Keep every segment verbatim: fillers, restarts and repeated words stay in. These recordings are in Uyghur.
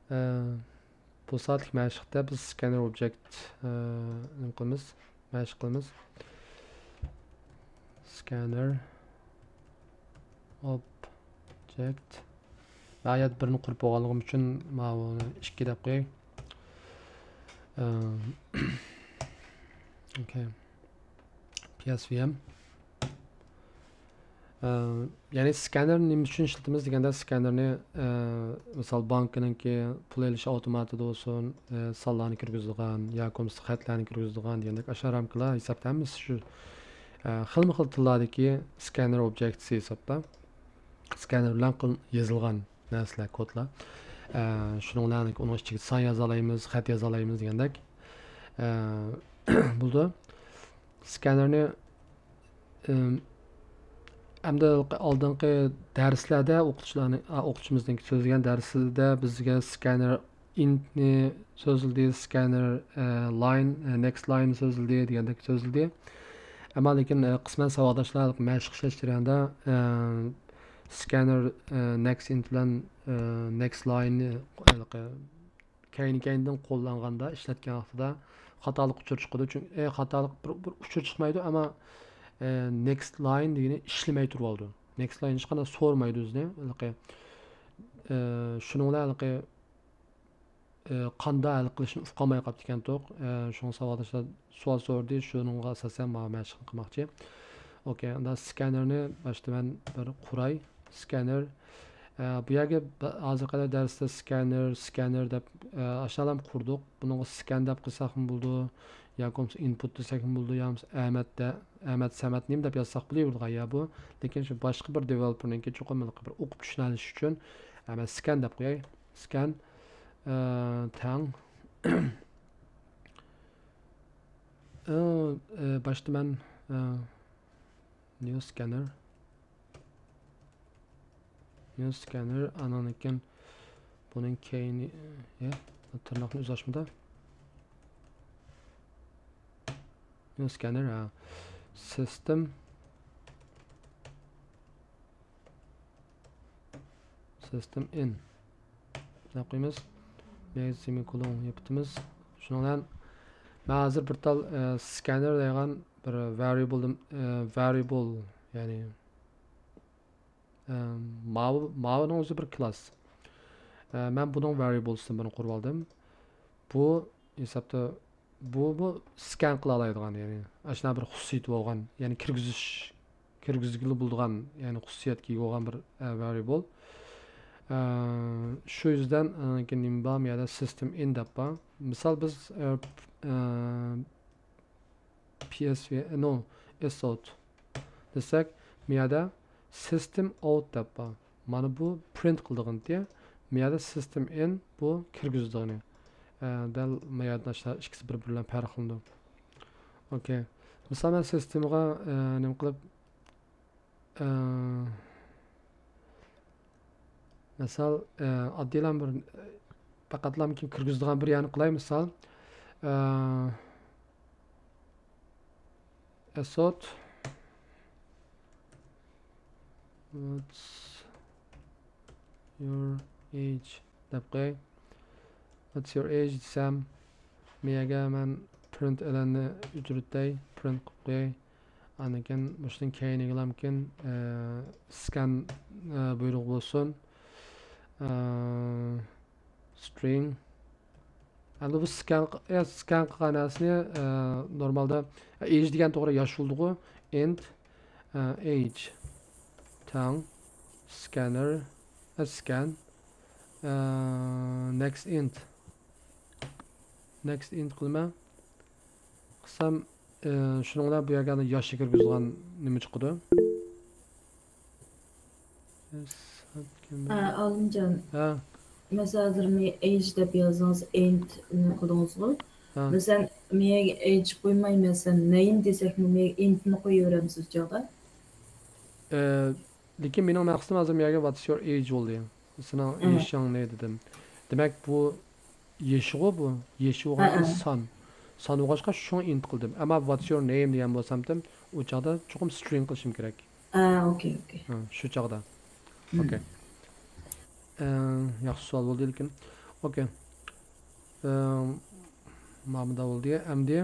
ئە، بۇ سائەتلىك مەشىقتە بىز scanner object، ئە، نېمە قىلىمىز؟ مەشىق قىلىمىز. Scanner object. مەن يەنە بىرنى قۇرۇپ بولغانلىقىم ئۈچۈن ماۋۇنى ئىككى دەپ قوياي. ئە، ئوكەي. P S V M. ئە، يەنى scanner نېمە ئۈچۈن ئىشلىتىمىز دېگەندە، scanner نى، ئە، مىسال، بانكىنىڭكى پۇل ئېلىش ئاپپاراتىدا بولسۇن، ئە، سانلارنى كىرگۈزىدىغان ياكى بولمىسا خەتلەرنى كىرگۈزىدىغان دېگەندەك ئاشۇ رامكىلار ھېسابتا ھەممىسى شۇ، ئە، خىلمۇ خىل تىللاردىكى scanner object ھېسابتا. Scanner بىلەن قىل-، يېزىلغان نەرسىلەر، كودلار. ئە، شۇنىڭ بىلەن ئۇنىڭ ئىچىگە سان يازالايمىز، خەت يازالايمىز دېگەندەك. ئە، بولىدۇ. Scanner نى، ئىم، ئەمدى ئالدىنقى دەرسلەردە ئوقۇتقۇچىلارنى، ئا، ئوقۇتقۇچىمىزنىڭ سۆزلىگەن دەرسىدە بىزگە scanner int نى سۆزلىدى، scanner، ئە، line، ئە، next line سۆزلىدى دېگەندەك سۆزلىدى. ئەمما لېكىن، ئە، قىسمەن ساۋاقداشلار مەشىق ئىشلەش جەريانىدا، ئە، scanner، ئە، next int بىلەن، ئە، next line نى ھېلىقى كەينى-كەينىدىن قوللانغاندا، ئىشلەتكەن ۋاقتىدا خاتالىق ئۇچۇر چىقىدۇ. چۈنكى، ئە، خاتالىق بىر، بىر ئۇچۇر چىقمايدۇ، ئەمما، ئە، next line دېگىنى ئىشلىمەي تۇرۇۋالىدۇ. Next line ھېچقانداق سورىمايدۇ بىزنى. ھېلىقى، ئە، شۇنىڭ بىلەن ھېلىقى، ئە، قانداق ھەل قىلىشنى ئۇقالماي قاپتىكەنتۇق. ئە، شۇڭا ساۋاقداشلار سوئال سورىدى، شۇنىڭغا ئاساسەن مانا مەشىقنى قىلماقچى. ئوكەي، ئۇندا scanner نى باشتا مەن بىر قۇراي. Scanner. ئە، بۇ يەرگە ب-، ھازىرقى قەدەر دەرستە scanner، scanner دەپ، ئە، ئاشۇنداقلام قۇردۇق. بۇنىڭغا scan دەپ قىلساقمۇ بولىدۇ، ياكى بولمىسا input دېسەكمۇ بولىدۇ، يا بولمىسا ئەمەت دە، ئەمەت سەمەت نېمە دەپ يازساق بولۇۋېرىدىغان يا بۇ. لېكىن شۇ باشقا بىر developer نىڭكى چوقۇم بىر ئوقۇپ چۈشىنەلىشى ئۈچۈن، ئە، مەن scan دەپ قوياي. Scan، ئە، تەڭ. ئە، ئە، باشتا مەن، ئە، new scanner. New scanner، ئانان كېيىن بۇنىڭ كەينى، ئە، تىرناقنى ئۆزى ئاچمىدى. New scanner، ھە. System، system in دەپ قويىمىز. مەيلى، سېمىكولون يېپىتىمىز. شۇنىڭ بىلەن مەن ھازىر بىر تال، ئە، scanner دەيدىغان بىر variable، ئە، variable، يەنى، ئە، ماۋۇ، ماۋۇنىڭ ئۆزى بىر كلاس. ئە، مەن بۇنىڭ variablesىدىن بىرنى قۇرۇپ ئالدىم. بۇ ھېسابتا بۇ، بۇ scan قىلالايدىغان، يەنى ئاشۇنداق بىر خۇسۇسىيىتى بولغان، يەنى كىرگۈزۈش، كىرگۈزگىلى بولىدىغان، يەنى خۇسۇسىيەتكە ئىگە بولغان بىر، ئە، variable. ئە، شۇ يۈزدىن، ئە، كېيىن نېمە بار؟ بۇ يەردە system in دەپ بار. مىسال، بىز، ئە، ئە، P S V، no، S out دېسەك، بۇ يەردە system out دەپ بار. مانا بۇ print قىلىدىغىنى. بۇ يەردە system in، بۇ كىرگۈزىدىغىنى. ئە، دەل ما يەردىن ئاشۇ ئىككىسى بىر-بىرى بىلەن پەرقلىنىدۇ. ئوكەي. مىسال، مەن سىستېمىغا، ئە، نېمە قىلىپ، ئە، مىسال، ئە، ئاددىيلا بىر، پەقەتلا كىرگۈزىدىغان بىر يەرنى قىلاي، مىسال. ئە، S out، what's your age دەپ قوياي. What's your age دېسەم، بۇ يەرگە مەن println نى ئۆچۈرتەي، print قىلىپ قوياي. ئاندىن كېيىن مۇشۇنىڭ كەينىگىلامكىن، ئە، scan، ئە، بۇيرۇق بولسۇن. ئە، string. ئەمدى بۇ scan ق-، ئە، scan قىلغان نەرسىنى، ئە، نورمالدا، ئە، age دېگەن توغرا ياش بولدىغۇ. Int، ئە، age تەڭ scanner، ئە، scan، ئە، next int. Next int قىلىمەن. قىلسام، ئى، شۇنىڭ بىلەن بۇ يەرگە ياشنى كىرگۈزىدىغان نېمە چىقىدۇ؟ ھە، ئالىمجان. ھە. مەسىلەن، ھازىر مېنى age دەپ يازدىڭىز، int نى قىلدىڭىزغۇ. ھە. مەسىلەن، مېنى age قويماي، مەسىلەن، name دېسەكمۇ، مېنى int نى قويۇۋېرەمسىز ئۇ چاغدا؟ ئى، لېكىن مېنىڭ مەقسىتىم ھازىر بۇ يەرگە what's your age بولدى. سېنىڭ يېشىڭ نى دېدىم. دېمەك، بۇ يېشىغۇ بۇ. يېشى بولغاچقا سان. سان بولغاچقا شۇڭا int قىلدىم. ئەمما what's your name دېگەن بولسامتىم، ئۇ چاغدا چوقۇم string قىلىشىم كېرەك. ھە، ئوكەي، ئوكەي. ھە، شۇ چاغدا. ئوكەي. ئە، ياخشى سوئال بولدى لېكىن. ئوكەي. ئەم، مانا بۇنداق بولدى. ئەمدى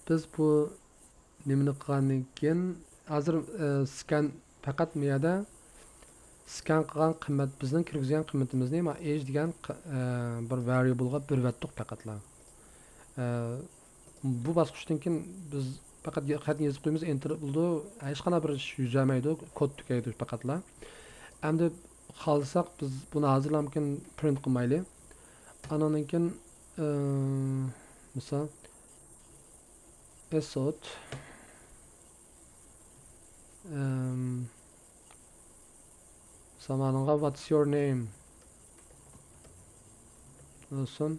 بىز بۇ نېمىنى قىلغاندىن كېيىن، ھازىر، ئە، سكان پەقەت بۇ يەردە سكان قىلغان قىممەت، بىزنىڭ كىرگۈزگەن قىممىتىمىزنى ما ئېيج دېگەن ق-، ئە، بىر ۋارىيابلغا بېرىۋەتتۇق پەقەتلا. ئە، بۇ باسقۇچتىن كېيىن بىز پەقەت خەتنى يېزىپ قويىمىز، ئېنتېر بولىدۇ. ھېچقانداق بىر ئىش يۈز بەرمەيدۇ، كود تۈگەيدۇ پەقەتلا. ئەمدى خالىساق بىز بۇنى ھازىرلامكىن پرىنت قىلمايلى. ئانىڭدىن كېيىن، ئە، مىسال، ئېسوت، ئەم، سامانىڭغا، what's your name بولسۇن.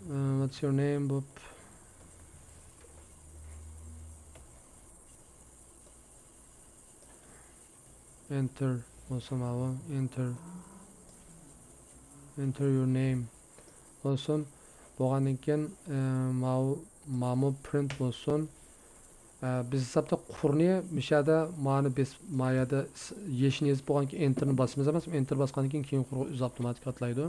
ئە، what's your name بوپ. Enter بولسا ماۋۇ، enter. Enter your name بولسۇن. بولغاندىن كېيىن، ئە، ماۋۇ، مامۇ پرىنت بولسۇن. ئە، بىز ھېسابتا قۇرنى مۇشۇ يەردە مانى بېس-، ما يەردە س-، يېشىنى يېزىپ بولغاندىن كېيىن ئېنتېرنى باسىمىز ئەمەس، ئېنتېر باسقاندىن كېيىن، كېيىن قۇر ئۆزى ئاپتوماتىك ئاتلايدۇ.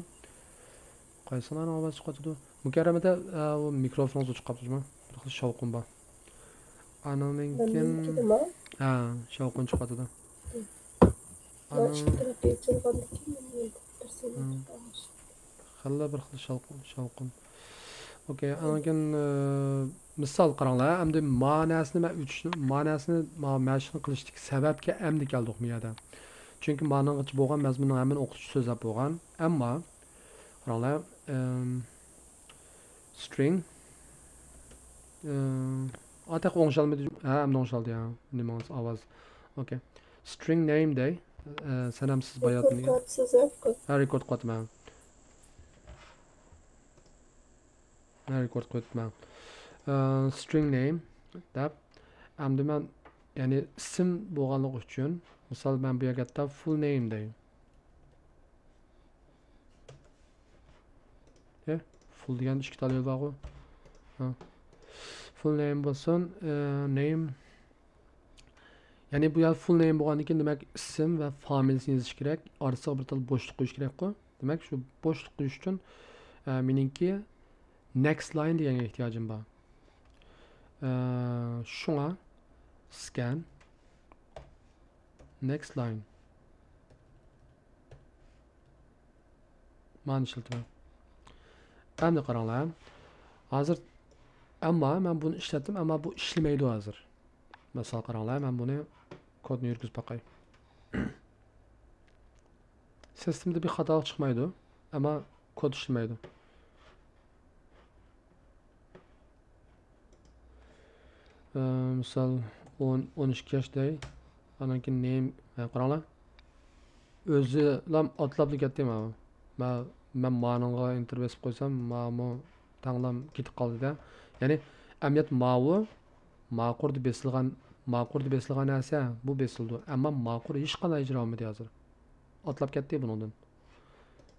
قايسىڭلارنىڭ ئاۋازى چىقىۋاتىدۇ؟ مۇكەررەمىدە، ئە، ئۇ مىكروفونىڭىز ئۆچۈپ قاپتۇ جۇمۇ. بىر خىل شاۋقۇن بار. ئانىڭدىن كېيىن، مېنىڭكىدىمۇ؟ ھە، شاۋقۇن چىقىۋاتىدۇ. ئانا. ئىككى تەرەپكە ئېچىلغاندىكىن مەن بىر سېنى ھە. خېلى بىر خىل شاۋقۇن، شاۋقۇن. ئوكەي، ئاندىن كېيىن، ئى، مىسال قاراڭلار، ئەمدى ما نەرسىنى مەن ئۆچۈشنى، ما نەرسىنى ما مەشىقنى قىلىشتىكى سەۋەبكە ئەمدى كەلدۇق بۇ يەردە. چۈنكى مانىڭغىچە بولغان مەزمۇننىڭ ھەممىنى ئوقۇتقۇچى سۆزلەپ بولغان. ئەمما، قاراڭلار، ئىم، string. ئى، ئاتاق ئوڭشالمىدى. ھە، ئەمدى ئوڭشالدى، ھە. نېمىڭىز، ئاۋاز. ئوكەي. String name دەي. ئى، سەنەم سىز باياتنى. رېكورد قىلىۋاتىسىز، ھە؟ ھە، رېكورد قىلىۋاتىمەن. ھە، رېكورد قىلىۋاتىمەن. ئى، string name دەپ. ئەمدى مەن، يەنى ئىسىم بولغانلىقى ئۈچۈن، مىسال، مەن بۇ يەرگە ھەتتا full name دەي. ئە، فۇل دېگەن ئىككى تال يول بارغۇ. ھە. Full name بولسۇن، ئە، name. يەنى بۇ يەر full name بولغاندىن كېيىن، دېمەك، ئىسىم ۋە فامىلىسىنى يېزىش كېرەك. ئارىسىغا بىر تال بوشلۇق قويۇش كېرەكقۇ. دېمەك، شۇ بوشلۇق قويۇش ئۈچۈن، ئە، مېنىڭكى next line دېگەنگە ئېھتىياجىم بار. ئە، شۇڭا scan next line. مانا ئىشلىتىمەن. ئەمدى قاراڭلار. ھازىر، ئەمما مەن بۇنى ئىشلەتتىم، ئەمما بۇ ئىشلىمەيدۇ ھازىر. مىسال قاراڭلار، مەن بۇنى كودنى يۈرگۈزۈپ باقاي. سىستېمىدا بىر خاتالىق چىقمايدۇ، ئەمما كود ئىشلىمەيدۇ. ئە، مىسال، ئون، ئون ئىككى ياش دەي. ئاندىن كېيىن name، ھە، قاراڭلار. ئۆزىلا ئاتلاپلا كەتتى ماۋۇ. مەن، مەن مانىڭغا ئېنتېر بېسىپ قويسام، ماۋۇمۇ تەڭلا كېتىپ قالدى-دە. يەنى، ئەمەلىيەت ماۋۇ، ماقۇردا بېسىلغان، ماقۇردا بېسىلغان نەرسە، بۇ بېسىلىدۇ. ئەمما ماقۇر ھېچقانداق ئىجرا بولمىدى ھازىر. ئاتلاپ كەتتى بۇنىڭدىن.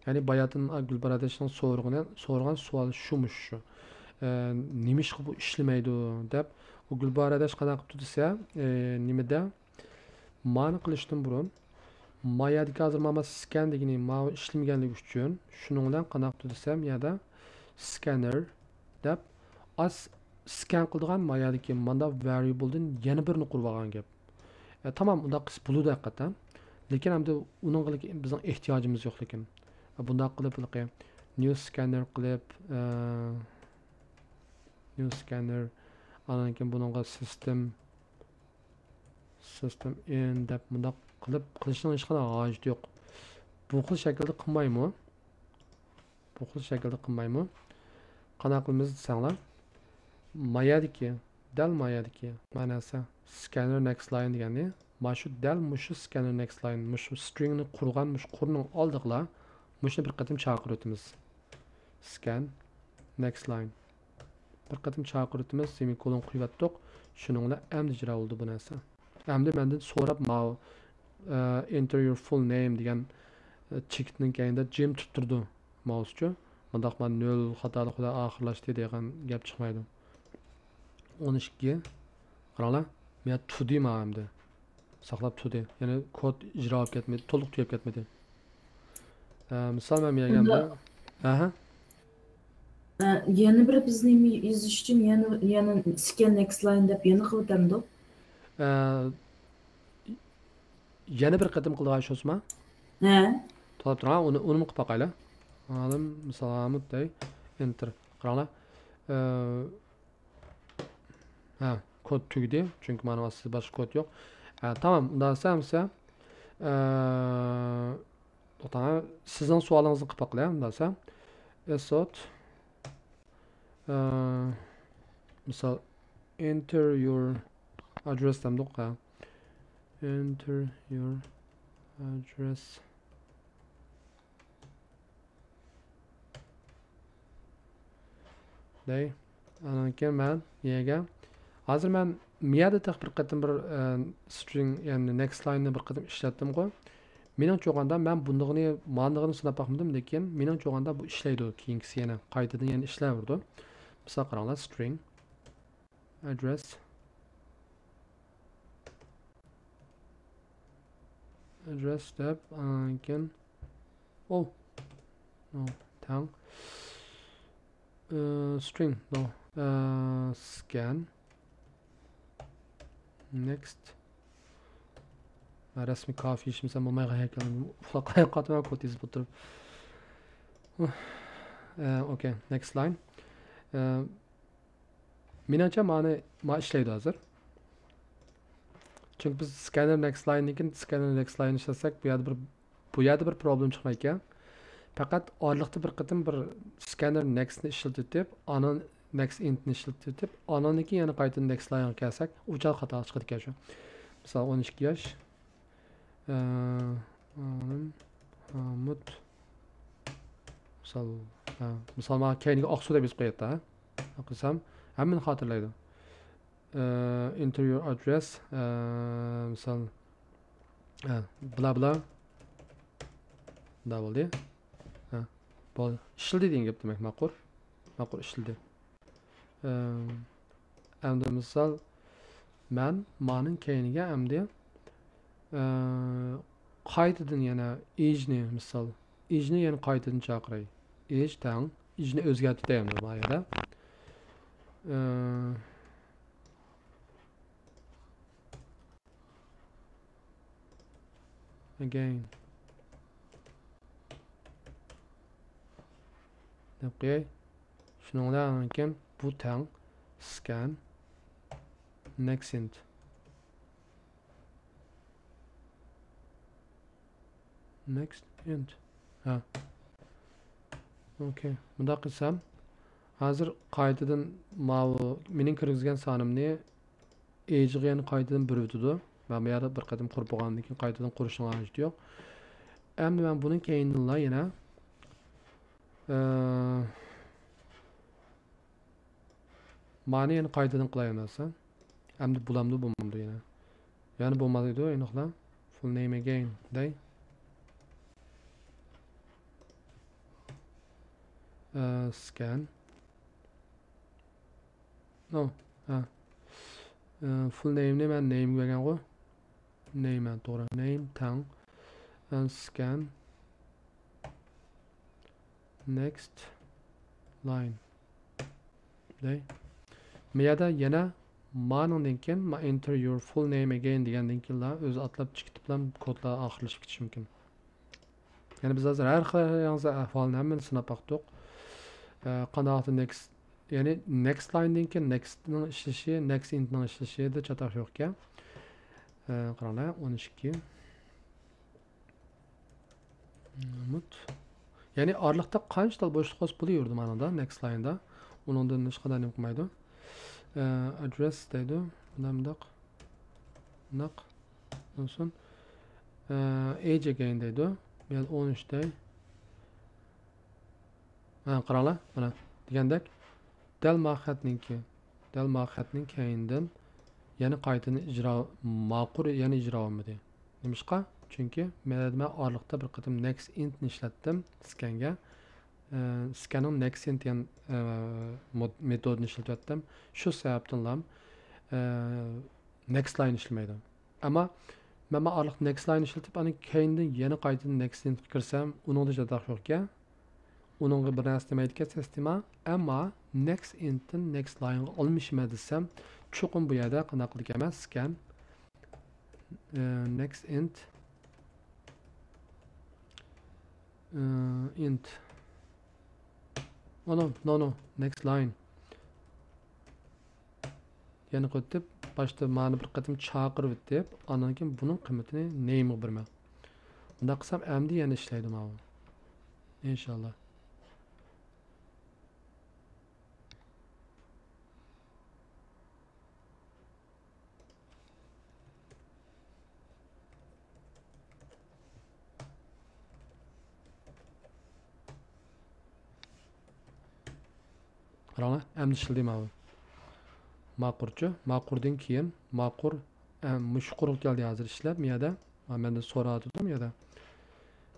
يەنى باياتىن، ئا، گۈلبارا ئاداش سورىغىنى، سورىغان سوئال شۇمۇ شۇ. ئە، نېمىشقا بۇ ئىشلىمەيدۇ دەپ، ئۇ گۈلبارا ئاداش قانداق قىپتۇ دېسە، ئە، نېمىدە، مانى قىلىشتىن بۇرۇن، ما يەردىكى ھازىر مانا scan دېگىنى ماۋۇ ئىشلىمىگەنلىكى ئۈچۈن، شۇنىڭ بىلەن قانداق قىپتۇ دېسەم، يەردە scanner دەپ، ئاس-، scan قىلىدىغان ما يەردىكى مانداق variable دىن يەنە بىرنى قۇرۇۋالغان گەپ. ئە، تامام، ئۇنداق قىلسا بولىدۇ ھەقىقەتەن. لېكىن ئەمدى ئۇنىڭغا بىزنىڭ ئېھتىياجىمىز يوق لېكىن. ئە، بۇنداق قىلىپ، ھېلىقى new scanner قىلىپ، ئە، new scanner، ئاندىن كېيىن بۇنىڭغا system، system in دەپ مۇنداق قىلىپ قىلىشنىڭ ھېچقانداق ھاجىتى يوق. بۇ خىل شەكىلدە قىلمايمۇ؟ بۇ خىل شەكىلدە قىلمايمۇ؟ قانداق قىلىمىز دېسەڭلار، ما يەردىكى، دەل ما يەردىكى، مانا نەرسە، scanner next line دېگەننى، مانا شۇ، دەل مۇشۇ scanner next line، مۇشۇ stringنى قۇرغان مۇشۇ قۇرنىڭ ئالدىغىلا مۇشۇنى بىر قېتىم چاقىرىۋېتىمىز. Scan next line. بىر قېتىم چاقىرىۋېتىمىز، سېمىكولون قويۇۋەتتۇق. شۇنىڭ بىلەن ئەمدى ئىجرا بولدى بۇ نەرسە. ئەمدى مەندىن سوراپ ماۋۇ، ئە، enter your full name دېگەن، ئە، چېكىتنىڭ كەينىدە جىم تۇتتۇردى ماۋسچۇ. مۇنداق مانا نۆل خاتالىق بىلەن ئاخىرلاشتى دېگەن گەپ چىقمايدۇ. ئون ئىككى. قاراڭلار، مەن تۇدى ما ئەمدى. ساقلاپ تۇردى. يەنى كود ئىجرا بولۇپ كەتمىدى، تولۇق تۈگەپ كەتمىدى. ئە، مىسال، مەن بۇ يەرگە ئەمدى، ئەھە. ئە، يەنە بىر بىز نېمە يېزىش ئۈچۈن يەنە، يەنە scan next line دەپ يەنە قىلىۋېتەمدۇق؟ ئە، يەنە بىر قېتىم قىلىدىغان ئىش بولسىما؟ ھە. توختاپ تۇرۇڭ، ئۇنى، ئۇنىمۇ قىلىپ باقايلى. ئالىم، مىسال، ھامۇت دەي، ئېنتېر. قاراڭلار. ئە، ھە، كود تۈگىدى، چۈنكى مانا ئاستىدا باشقا كود يوق. ھە، تامام، ئۇنداق دېسە، ئە، توختاڭ، سىزنىڭ سوئالىڭىزنى قىلىپ باقىلى، ئۇنداق دېسە. ئېسوت، ئە، مىسال، enter your address دەمدۇق، ھە. Enter your address. دەي. ئانان كېيىن مەن يەگە. ھازىر مەن مىيەدە تېخى بىر قېتىم بىر، ئە، string، يەنى next line نى بىر قېتىم ئىشلەتتىمغۇ. مېنىڭچە ئويغاندا مەن بۇندىغىنى، ماندىغىنى سىناپ باقمىدىم، لېكىن مېنىڭچە ئويغاندا بۇ ئىشلەيدۇ. كېيىنكىسى يەنە قايتىدىن يەنە ئىشلەۋېرىدۇ. مىسال قاراڭلار، string address. Address دەپ، ئاندىن كېيىن، ئو، نو، تەڭ. ئە، string، نو، ئە، scan. Next. مەن رەسمىي كافى ئىچمىسەم بولمايدىغان ئىكەن. ئۇخلاپ قالىمەن كود يېزىپ ئولتۇرۇپ. ئە، ئوكەي، next line. ئە، مېنىڭچە مانا، ما ئىشلەيدۇ ھازىر. چۈنكى بىز scanner next line نىڭكى، scanner next line ئىشلەتسەك، بۇ يەردە بىر، بۇ يەردە بىر پروبلېم چىقمايدىكەن. پەقەت ئارىلىقتا بىر قېتىم بىر scanner next نى ئىشلىتىپ، ئاندىن next int نى ئىشلىتىپ، ئاندىن كېيىن يەنە قايتىدىن next line غا كەلسەك، ئۇ چاغ خاتا چىقىدىكەن شۇ. مىسال، ئون ئىككى ياش. ئە، ئالىم، ھامۇت. مىسال، ھە، مىسال، مانا كەينىگە ئاقسۇ دەپ يېزىپ قويايلى، ھە. قىلسام، ھەممىنى خاتىرىلەيدۇ. ئە، enter your address، ئە، مىسال، ھە، بلا بلا. مۇنداق بولدى. ھە، بولدى. ئىشلىدى دېگەن گەپ دېمەك، ماقۇل. ماقۇل، ئىشلىدى. ئەم، ئەمدى مىسال، مەن مانىڭ كەينىگە ئەمدى، ئە، قايتىدىن يەنە age نى، مىسال، age نى يەنە قايتىدىن چاقىراي. Age تەڭ، age نى ئۆزگەرتىۋېتەي ئەمدى ما يەردە. ئە، again دەپ قوياي. شۇنىڭ بىلەن ئاندىن كېيىن بۇ تەڭ scan next int. Next int. ھە. ئوكەي. مۇنداق قىلسام، ھازىر قايتىدىن ماۋۇ مېنىڭ كىرگۈزگەن سانىمنى age غا يەنە قايتىدىن بېرىۋېتىدۇ. مەن بۇ يەردە بىر قېتىم قۇرۇپ بولغاندىن كېيىن قايتىدىن قۇرۇشنىڭ ھاجىتى يوق. ئەمدى مەن بۇنىڭ كەينىدىنلا يەنە، ئە، مانى يەنە قايتىدىن قىلاي ئەمەسە. ئەمدى بولامدۇ، بولمامدۇ يەنە؟ يەنە بولمايدۇ، ئېنىقلا. Full name again دەي. ئە، scan. نو، ھە. ئە، full name نى مەن name گە بەرگەنغۇ. Name، ھە، توغرا. Name تەڭ. ئەن scan. Next line. دەي. مەيەدە يەنە مانىڭدىن كېيىن، ما enter your full name again دېگەندىن كېيىنلا ئۆزى ئاتلاپ چىقىپ بىلەن كودلار ئاخىرلىشىپ كېتىشى مۇمكىن. يەنى بىز ھازىر ھەر خىل ئەھۋالنى ھەممىنى سىناپ باقتۇق. ئە، قانداقتۇر next، يەنى next line دىن كېيىن next نىڭ ئىشلىشى، next int نىڭ ئىشلىشىدە چاتاق يوقكەن. ئە، قاراڭلار، ئون ئىككى. مۇت. يەنى ئارىلىقتا قانچە تال بوشلۇق بولسا بولۇۋېرىدۇ مانىدا، next line دا. ئۇنىڭدىن ھېچقانداق نېمە قىلمايدۇ. ئە، address دەيدۇ. مۇنداق، مۇنداق. مۇنداق. بولسۇن. ئە، age again دەيدۇ. بۇ يەردە ئون ئۈچ دەي. ھە، قاراڭلار، مانا دېگەندەك، دەل ما خەتنىڭكى، دەل ما خەتنىڭ كەينىدىن يەنە قايتىدىن ئىجرا، ماقۇل يەنە ئىجرا بولمىدى. نېمىشقا؟ چۈنكى مەن، مەن ئارىلىقتا بىر قېتىم next int نى ئىشلەتتىم scan گە. ئە، scan نىڭ next int دېگەن، ئە، مود-، مېتودىنى ئىشلىتىۋەتتىم. شۇ سەۋەبتىنلا، ئە، next line ئىشلىمەيدۇ. ئەمما مەن مانا ئارىلىق نېكىست لاين ئىشلىتىپ، ئاندىن كەينىدىن يەنە قايتىدىن نېكىست ئىنتقا كىرسەم، ئۇنىڭدا چاتاق يوقكەن. ئۇنىڭغا بىر نەرسە دېمەيدىكەن سىستېما. ئەمما نېكىست ئىنتتىن نېكىست لاينغا ئالمىشىمەن دېسەم، چوقۇم بۇ يەردە قانداق قىلىدىكەن ئەمەس ئىكەن. نېكىست ئىنت، ئىنت، نو نو نو نو، نېكىست لاين. يەنە قايتىپ باشتا مانا بىر قېتىم چاقىرىۋېتىپ، ئاندىن كېيىن بۇنىڭ قىممىتىنى نېمغا بېرىمەن. بۇنداق قىلسام ئەمدى يەنە ئىشلەيدۇ ماۋۇ. ئىنشاللا. قاراڭلار، ئەمدى ئىشلىدى ماۋۇ. ماقۇرچۇ، ماقۇردىن كېيىن، ماقۇر، ئە، مۇشۇ قۇرغا كەلدى ھازىر ئىشلەپ، مۇ يەردە. ھا، مەندىن سوراۋاتىدۇ مۇ يەردە.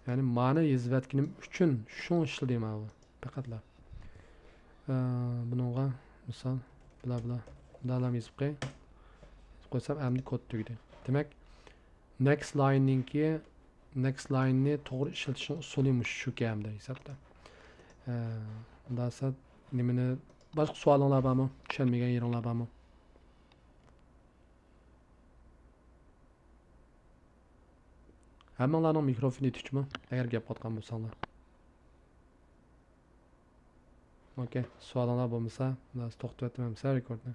يەنى مانا يېزىۋەتكىنىم ئۈچۈن شۇڭا ئىشلىدى ماۋۇ. پەقەتلا. ئە، بۇنىڭغا مىسال، بىلا، بىلا. مۇنداقلام يېزىپ قوي. يېزىپ قويسام، ئەمدى كود تۈگىدى. دېمەك، نېكىست لايننىڭكى، نېكىست لايننى توغرا ئىشلىتىشنىڭ ئۇسۇلى مۇشۇ شۇكى ئەمدى ھېسابتا. ئە، ئۇنداق دېسە، نېمىنى، باشقا سوئالىڭلار بارمۇ؟ چۈشەنمىگەن يېرىڭلار بارمۇ؟ ھەممىڭلارنىڭ مىكروفونى ئۆچۈكمۇ؟ ئەگەر گەپ قىلىۋاتقان بولساڭلار. ئوكەي، سوئالىڭلار بولمىسا، ھازىر توختىتىۋەتتىم ئەمىسە رېكوردنى.